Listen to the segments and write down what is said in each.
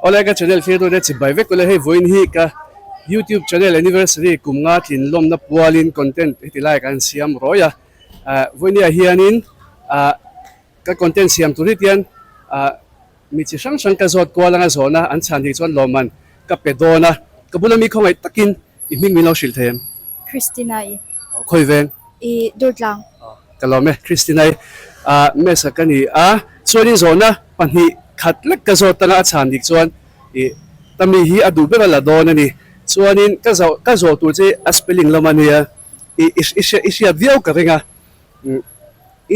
Awle ka channel thlir tute chibai vek ule hei vawiin hi ka youtube channel anniversary kum nga tlin lawmna pualin content heti lai kan siam rawi a ah vawinia hianin ah ka content siam tur hi tian ah mi chi hrang hrang ka zawt kual anga zawhna an chhan hi chuan lawmman ka pe dawn a ka bula mi khawngaih takin i hming min lo hrilh thei em? Christina-i. Khawi veng? I Durtlang. Ka lawm e Christina-i. Ah Mesa ka ni a, chuanin zawhna pahnih khat lek ka zawt tanga a chhan dik chuan i Tami hi a duh ber a la dawn a ni. Chuanin ka zawh ka zawh tur che a spelling lam a nia i i i hriat viau ka ring a.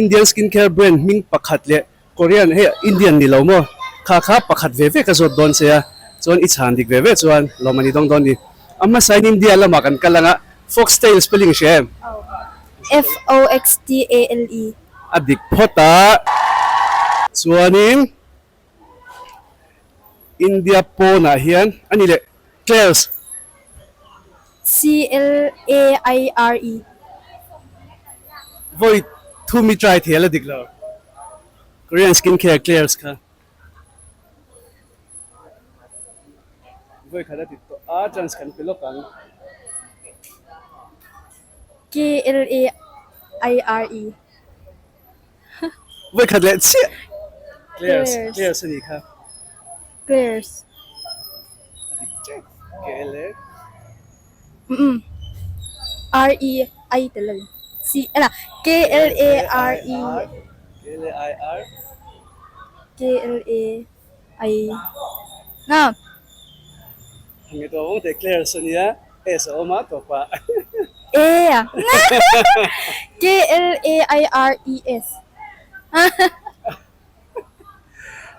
Indian skincare brand hming pakhat leh Korean hei Indian ni lo maw? Kha kha pakhat ve ve ka zawt dawn che a, chuan i chhan dik ve ve chuan lawm a ni dawng dawn ni. A hmasain India lamah kan kal anga Foxtail spelling i hria em? F-O-X-T-A-L-E. A dik phawt a, chuanin India pawnah hian a ni leh Clairs. C-L-A-I-R-E. Vawi thum i try thei a la dik lo. Korean skin care Claire's kha. Vawi khat a ti tawh a, chance kan pe lawk ang. K-L-A-I-R-E. Vawi khat leh chiah. Claire's, Claire's a nih kha. Claire's. A dik chiah. K-L-A. Umm. R-E-I tel a ni. C, a K-L-A-R-E. K-L-A-I-R. K-L-A-I. Na. Hemi tawh vawng teh Claire's a nia. S a awm a tawp ah. E a. K-L-A-I-R-E-S.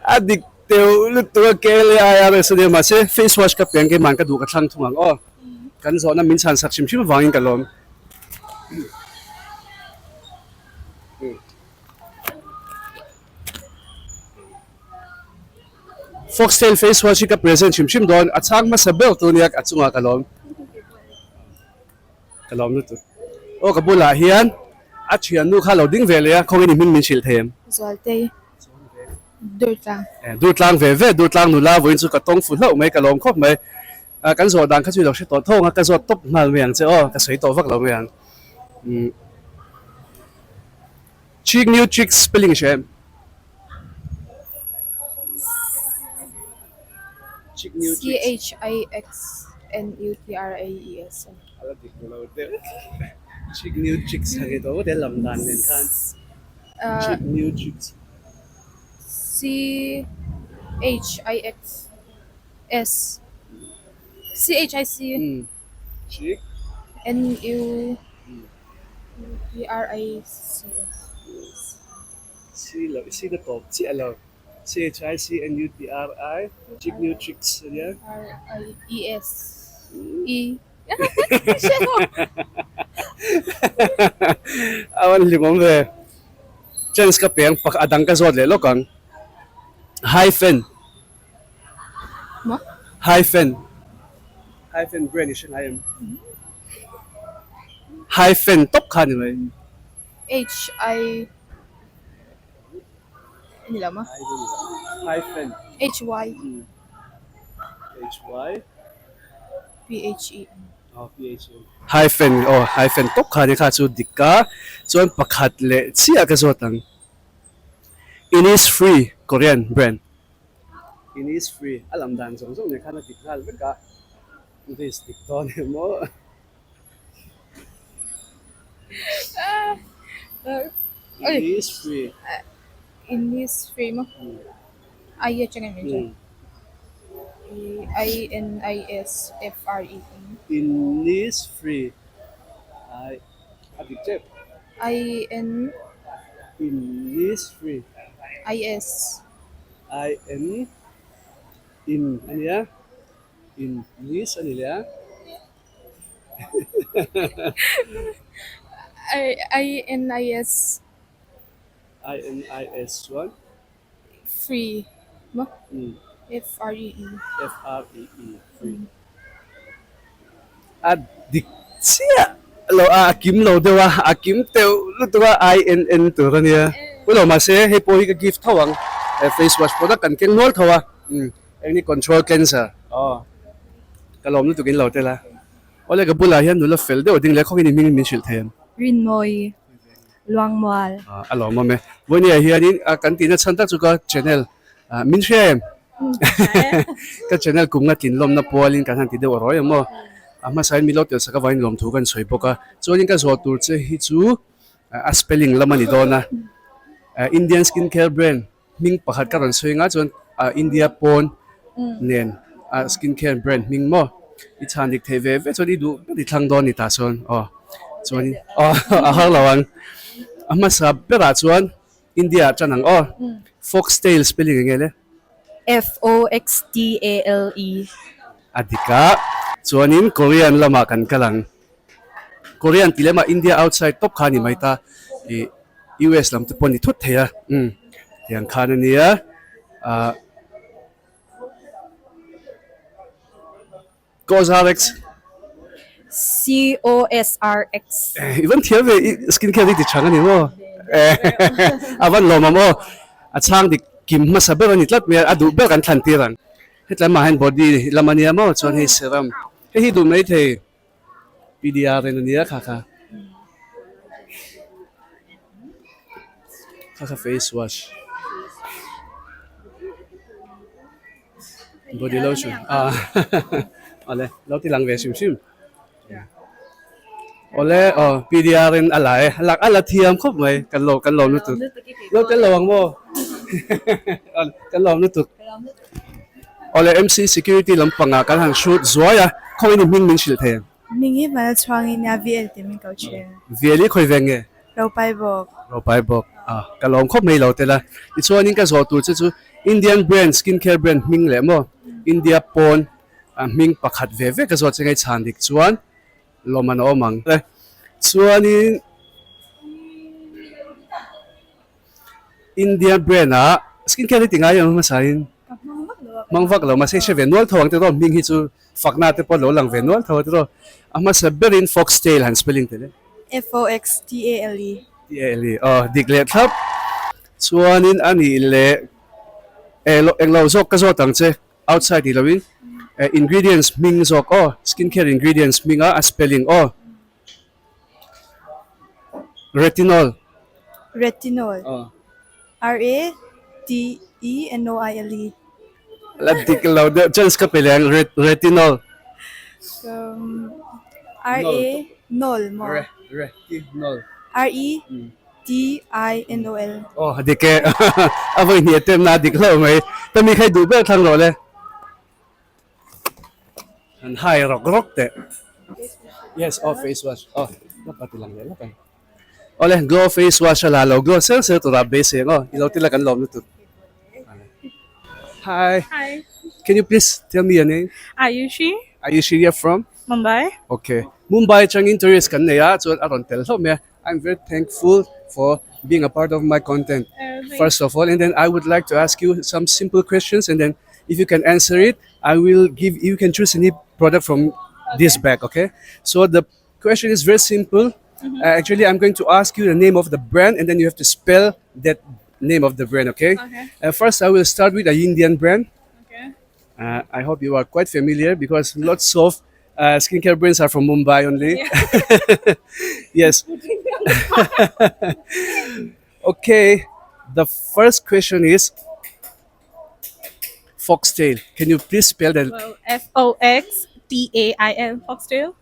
A dik teuh lutuk a K-L-A-I-R-S a nia mahse face wash ka piang keiman ka duh ka thlang thung ang aw. Kan zawhna min chhan sak hrim hrim avangin ka lawm. Foxtail face wash hi ka present hrim hrim dawn, a chhang hmasa ber tur nia a chungah ka lawm. Ka lawm lutuk. Aw ka bulah hian a thiannu kha lo ding ve leh a, khawngin i hming min hrilh thei em? Zualtei. Durtlang. Durtlang ve ve, Durtlang nula vawiin chu ka tawng fu hlauh mai, ka lawm khawp mai. Kan zawh dan kha chu i lo hre tawh thawng a, ka zawt tawp nghal mai ang che aw, ka sawi tawh vak lo mai ang. Cheek new chicks spelling i hria em? Chick new chicks. C-H-I-X-N-U-T-R-A-E-S. A la dik lo deuh. Chick new chicks ha nge tawh vek lam dan nen khan. Chick new chicks. C-H-I-X S C-H-I-C Chick N-U T-R-I-C-S. C lo, C na tawp chiah lo. C-H-I-C-N-U-T-R-I, Chick New Tricks a nia. R-I-E-S. E. A rawn hlimawm ve. Chance ka peng pak a dang ka zawt leh lawk ang. Hyphen. Maw? Hyphen. Hyphen brand i hre ngai em? Hyphen tawp kha ni mai. H-I. Ni lo maw? Hyphen. H-Y. H-Y. P-H-E-N. Aw P-H-E-N. Hyphen aw hyphen tawp kha ni kha chu dik a. Chuan pakhat leh chiah ka zawt ang. Innisfree Korean brand. Innisfree a lam dan zawng zawng nen khan a dik nghal vek a. English dik dawn em aw. Innisfree. Innisfree maw? I atang em chu? I N I S F R E E. Innisfree. I a dik tep. I N. Innisfree. I S. I N in a nia. In nis a ni leh a. I N I S. I N I S chuan. Free maw? F R E E. F R E E free. A dik chiah lo a, a kim lo deuh a, a kim teuh lutuk a I N N tur a nia. Pawilo mahse hei pawh hi ka gift tho ang, face wash product kan keng nual tho a. Acne control cleanser aw ka lawm lutuk in lo tel a. Awle ka bulah hian nula fel deuh a ding leh a khawngin i hming min hrilh thei em? Rinmawi Luangmual. A lawmawm e. Vawinia hianin kan tihna chhan tak chu ka channel min hria em? Ka channel kum nga tlin lawmna pualin kan han ti deuh a rawi ang maw? A hmasain min lo tel sak avangin lawmthu kan sawi bawk a. Chuanin ka zawh tur che hi chu a spelling lam a ni dawn a. Indian skin care brand hming pakhat ka rawn sawi nga chuan India pawn nen a skin care brand hming maw i chhan dik theih ve ve chuan i duh ber i thlang dawn ni tah chuan aw chuan aw a har lo ang a hmasa berah chuan India ah tan ang aw foxtail spelling eng nge le? F O X T A L E. A dik a chuanin Korean lamah kan kal ang. Korean tih lema India outside tawp kha a ni mai ta ih US lam te pawh a ni thut thei a umm tiang khan a nia ah Cosrx C O S R X I van thiam ve i skin care hi ti chang a ni maw a van lawm ang aw a chhang dik kim hmasa ber a ni tlat mai a a duh ber kan thlan tir ang hetlai mah hian body lam a nia maw chuan hei serum hei hi duh maithei. PDR in a nia kha kha kha kha face wash body lotion ah awle lo ti lang ve hrim hrim awle aw PDR in a la e a lak a la thiam khawp mai kan lo kan lawm lutuk lo tel lo ang maw kan lawm lutuk. Awle MC security lampangah kan han shoot zuai a, khawiin i hming min hrilh thei ang? Hming hi hmana chhuangin nia VL tih min ko thin. VL hi khawi veng nge? Ropai bawk. Ropai bawk. Ah, ka lawm khawp mai lo tel a. Tichuanin ka zawh tur che chu Indian brand skin care brand hming leh maw India pawn hming pakhat ve ve ka zawh che ngei chhan dik chuan lawm an awm ang. Chuanin India brand ah skin care hi ti ngai em hmasa in hmang vak lo mahse hre ve nual tho ang te rawh hming hi chu fakna te pawh lo lang ve nual tho ang te rawh a hmasa ber in foxtail han spelling tel e. F O X T A L E. T A L E aw dik leh thlap chuanin a nih leh englo zawk ka zawt ang che outside tih loin ingredients hming zawk aw skin care ingredients hming a a spelling aw. Retinol. Retinol. R A T E N O I L E. La dik lo deuh chance ka pe leh ang retinol. R A nol maw? Re re ti nol. R E T I N O L. Aw a dik e. A vawi hnih a temna a dik hlauh mai. Ta mi kha i duh ber thlang rawh le. An hai rawk rawk teh. Yes, aw face wash. Aw, lapa ti lang leh lawk ang. Awle, glow face wash a la lo glow sel sel tura beisei ang aw. I lo ti la kan lawm lutuk. Hi. Hi. Can you please tell me your name? Ayushi. Ayushi, you're from? Mumbai. Okay. Mumbai atangin tourist kan nei a, chuan a rawn tel hlauh mai a. I'm very thankful for being a part of my content first of all and then I would like to ask you some simple questions and then if you can answer it I will give you can choose any product from this bag okay so the question is very simple mm-hmm. uh, actually I'm going to ask you the name of the brand and then you have to spell that name of the brand okay, okay. Uh, first I will start with the Indian brand okay uh, I hope you are quite familiar because lots of uh, skincare brands are from Mumbai only. Yeah. yes. okay, the first question is foxtail. Can you please spell that? Well, F O X T A I L, foxtail.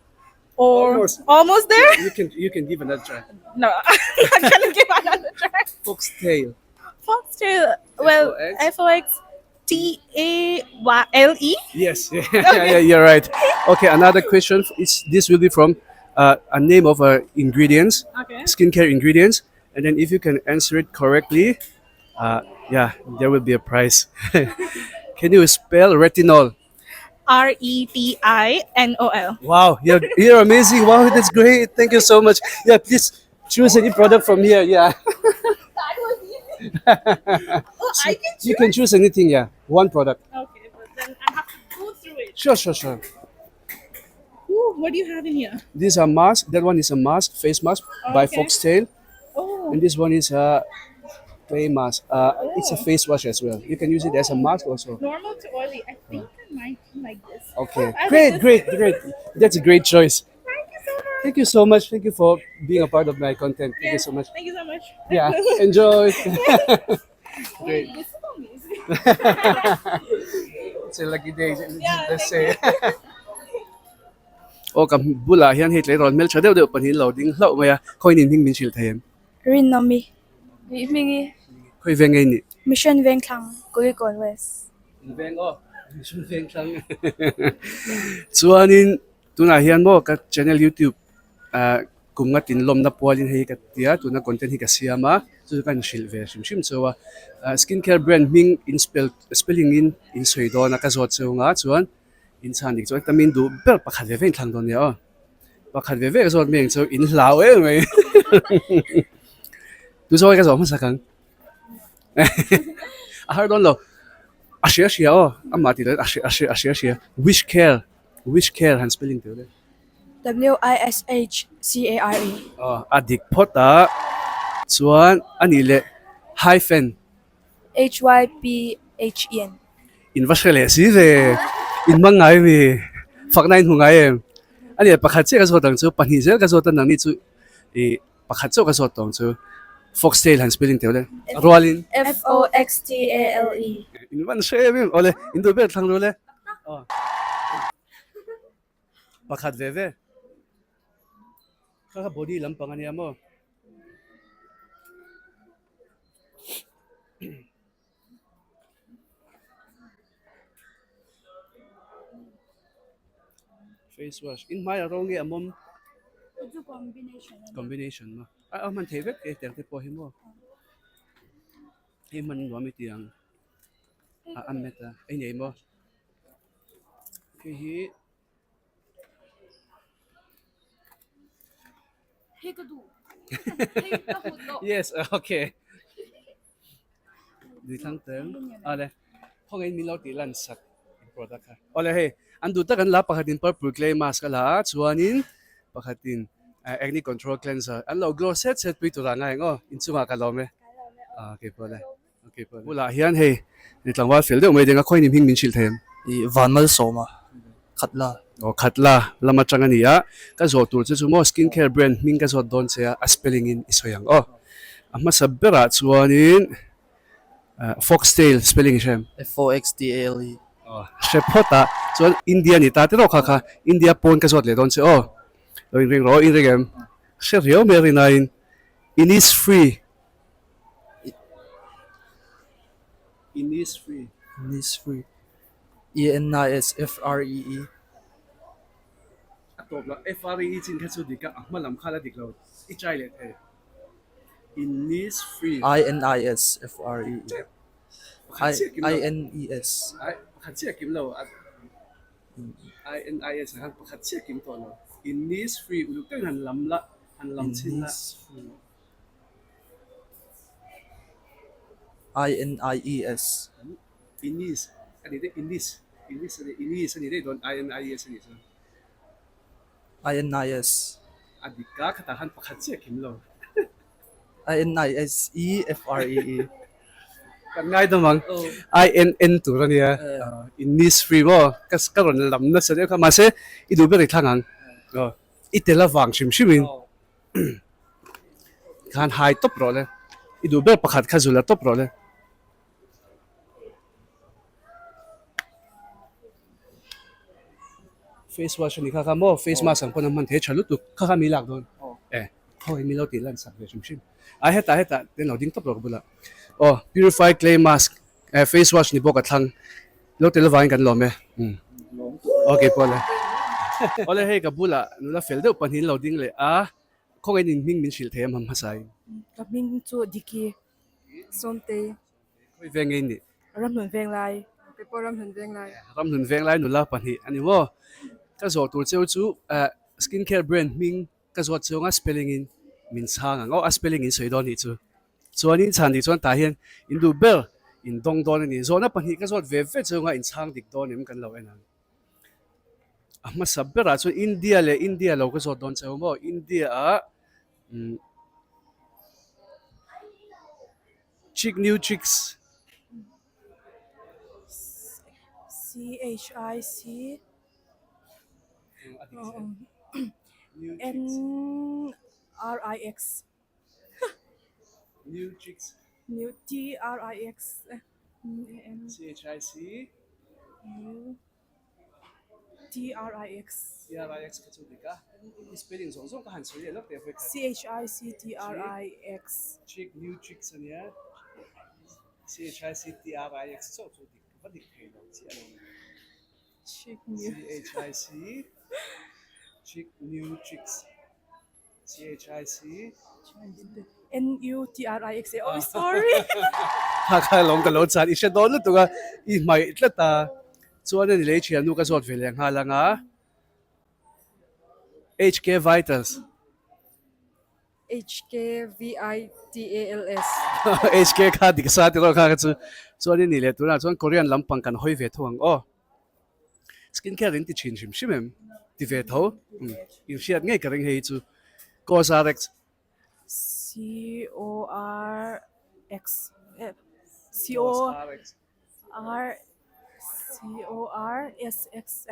Or Almost. almost there? You can you can give another try. No, I'm not gonna give another try. Foxtail. Foxtail. Well, F F O X T A Y L E. Yes, yeah, yeah, you're right. Okay, another question is this will be from uh, a name of uh, ingredients, Okay. skincare ingredients, and then if you can answer it correctly, uh, yeah, there will be a prize. can you spell retinol? R E T I N O L. Wow, you're you're amazing. Wow, that's great. Thank you so much. Yeah, please choose any product from here. Yeah. That was easy. Oh, I can You can choose anything, yeah. One product. Okay, but then I have to go through it. Sure, sure, sure. Ooh, what do you have in here? These are masks. That one is a mask, face mask by Okay. Foxtail. Oh, And this one is a Clay mask ah it's a face wash as well you can use it as a mask also. Normal to oily. I think I might like this. Okay I like great this. great great that's a great choice. Thank you so much. Thank you so much thank you for being a part of my content thank you so much. Thank you so much. Yeah enjoy. Great. This is amazing. It's a lucky day Yeah, let's thank say. Aw ka bulah hian hei tleirawl hmeltha deuh deuh pahnih lo ding hlauh mai a khawiin in hming min hrilh thei em? Rinawmi. Ih hmingi. Khawi veng ngei nih? Mission Vengthlang, Kulikawn West. In veng aw, Mission Vengthlang. Chuanin tunah hian maw ka channel youtube ah kum nga tin lawmna pualin hei ka ti a tuna content hi ka siam a chu chu ka inhrilh ve hrim hrim cheu a ah skin care brand hming in spell spelling in in sawi dawn a ka zawt cheu nga chuan in chhan dik chuan tamin duh ber pakhat ve ve in thlang dawn nia aw pakhat ve ve ka zawt mai ang chu in hlau em mai tu zawk hi ka zawh hmasa kang a har dawn lo a hria hria aw amah tih loh a hria a hria a hria hria wish care wish care han spelling teh le. W I S H C A R E. Aw a dik phawt a chuan a nih leh hyphen. H Y P H E N. In va hre leh si ve in hmang ngai mi fakna in hmu ngai em a nih pakhat chiah ka zawt ang chu pahnih zel ka zawt a nangni chu ih pakhat chauh ka zawt tawh ang chu foxtail han spelling teuh le a rualin. F O X T A L E. In van hre em em awle in duh ber thlang ru le aw pakhat ve ve kha kha body lampang a nia maw. Face wash in hmaiah rawng nge a mawm combination maw a a hman theih vek e tiang te pawh hi maw hei hman nuam i ti ang a a met a ei nei maw hei hi. Hei ka duh. Hei ka hmu tawh. Yes, okay. Ni thlang teng. Ale. Khong in min lo ti lan sak product kha. Ole hei, an duh tak an la pakhatin purple clay mask a la a, chuanin pakhatin acne control cleanser. An lo glow set set pui tur ah ngai ang aw. Inchungah ka lawm e. Ah, okay pawh le. Bulah hian hei ni tlangval fel deuh mai ding a khawiin hming min hrilh thei em? I van malsawm a, khat la. Aw khat la, lam atang a ni a, ka zawh tur che chu maw skin care brand hming ka zawt dawn che a, a spelling in i sawi ang aw. A hmasa berah chuanin foxtail spelling i hre em? F-O-X-T-A-L-E. Aw hre phawt a, chuan India ni ta tiraw kha kha, India pawn ka zawt leh dawn che aw. Lo inring rawh aw, inring em? Hre riau mai a rinaiin Innisfree. Innisfree. Innisfree. E N I S F R E E. A tawp lo F R E E chin kha chu dik a, a hma lam kha la dik lo. I try leh thei. Innisfree. I N I S F R E E. Pakhat chiah kim lo. I N E S. Ai pakhat chiah kim lo. I N I S ah khan pakhat chiah kim tawh lo. Innisfree uluk takin han lam la, han lam chhin la. Innisfree. I N I E S. Inis a ni daih Inis Inis a ni Inis a ni daih dawn I N I E S a nih chuan. I N I S. A dik ka khatah khan pakhat chiah kim lo. I N I S E F R E E. Kan ngai dawm ang. I N N tur a nia. Inis free maw ka ka rawn lam nasa deuh kha mahse i duh ber i thlang ang. I tel avang hrim hrim in. Khan hai tawp rawh le. I duh ber pakhat kha zula tawp rawh le. Face wash ani kha kha maw face mask ang pawn a hman thei tha lutuk kha kha mi lak dawn e khaw hi mi lo tih lan sak ve hrim hrim a hetah hetah ten lo ding tawp rawh ka bulah aw purify clay mask eh face wash ni bawk a thlang lo tel avangin kan lawm e umm okay pawh le awle hei ka bulah nula fel deuh pahnih an lo ding leh a khawngaih in hming min hrilh thei a hma hmasa in. Ka hming chu Diki Sawmtei. Khawi veng nge in nih? Ramhlun veng lai. Kei pawh Ramhlun veng lai. Ramhlun veng lai nula pahnih a ni maw? Ka zawh tur cheu chu eh skin care brand hming ka zawt cheu anga spelling in min chhang ang aw a spelling in sawi dawn nih chu. Chuanin chhan dik chuan tah hian in duh ber in dawng dawn a ni. Zawhna pahnih ka zawt ve ve chunga in chhang dik dawn em kan lo en ang. A hmasa berah chuan India leh India lo ka zawt dawn cheu maw? India ah umm. Chick new chicks. C H I C N R I X. New chicks. New T R I X N C H I C U T R I X. T R I X kha chu dik a. I spelling zawng zawng ka han sawi leh lawk teh vawikhat. C H I C T R I X. Chick new chicks ania. C H I C T R I X chauh chu dik va dik thei lo chiah lo ni. Chick new. C H I C Chick new chicks. C-H-I-C. N-U-T-R-I-X-A. Oh, sorry. Kha kha lawm ka lo chan i hre dawn lutuk a, i hmaih tlat a. Chuan a ni lei thian nu ka zawt ve leh nghal ang a. HK Vitals. H-K-V-I-T-A-L-S. HK kha dik sa tiraw kha kha chu. Chuan i ni leh tunah chuan Korean lampang kan hawi ve tho ang aw. Skin care in ti thin hrim hrim em? Ti ve tho. In hriat ngei ka ring hei hi chu. COSRX. C O R X C O R C O R S X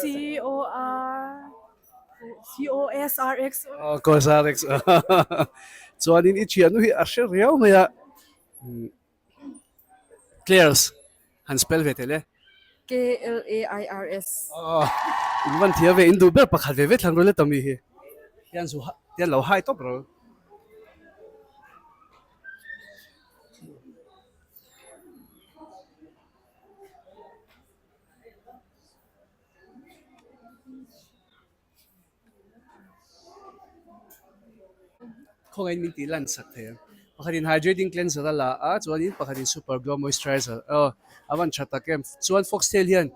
C O R C O S R X. Oh, COSRX. Chuanin i thiannu hi a hre riau mai a. Clairs han spell ve tel e. K L A I R S. Aw in van thia ve in duh ber pakhat ve ve thlang ru le tawmi hi hian zu hian lo hai tawp ro. Khawngaihin min tih lan sak thei ang. Pakhatin hydrating cleanser a la a, chuanin pakhatin super glow moisturizer aw a van tha tak em. Chuan foxtail hian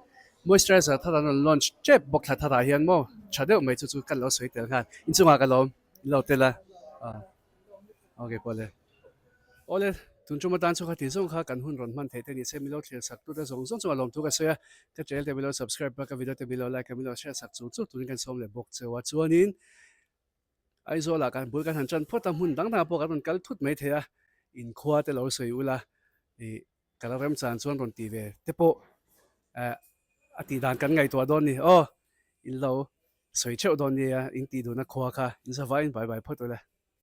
moisturizer thar an rawn launch tep bawk thla tharah hian maw tha deuh mai chu chu ka lo sawi tel nghal. Inchungah ka lawm in lo tel a okay pawh le. Awle tun tum atan chu khati zawng kha kan hun rawn hman theih te ni se milo thlir sak tute zawng zawng chungah lawmthu ka sawi a, ka channel te milo subscribe a ka video te milo like a milo share sak chur chur turin kan sawm leh bawk cheu a chuanin Aizawl ah kan bul kan han tan phawt a hmun dang dangah pawh kan rawn kal thut mai thei a inkhua te lo sawi ula ih ka la remchan chuan rawn ti ve te pawh eh a tih dan kan ngaihtuah dawn ni aw in lo sawi theuh dawn nia in tih duhna khua kha in zavaiin bye bye phawt ula.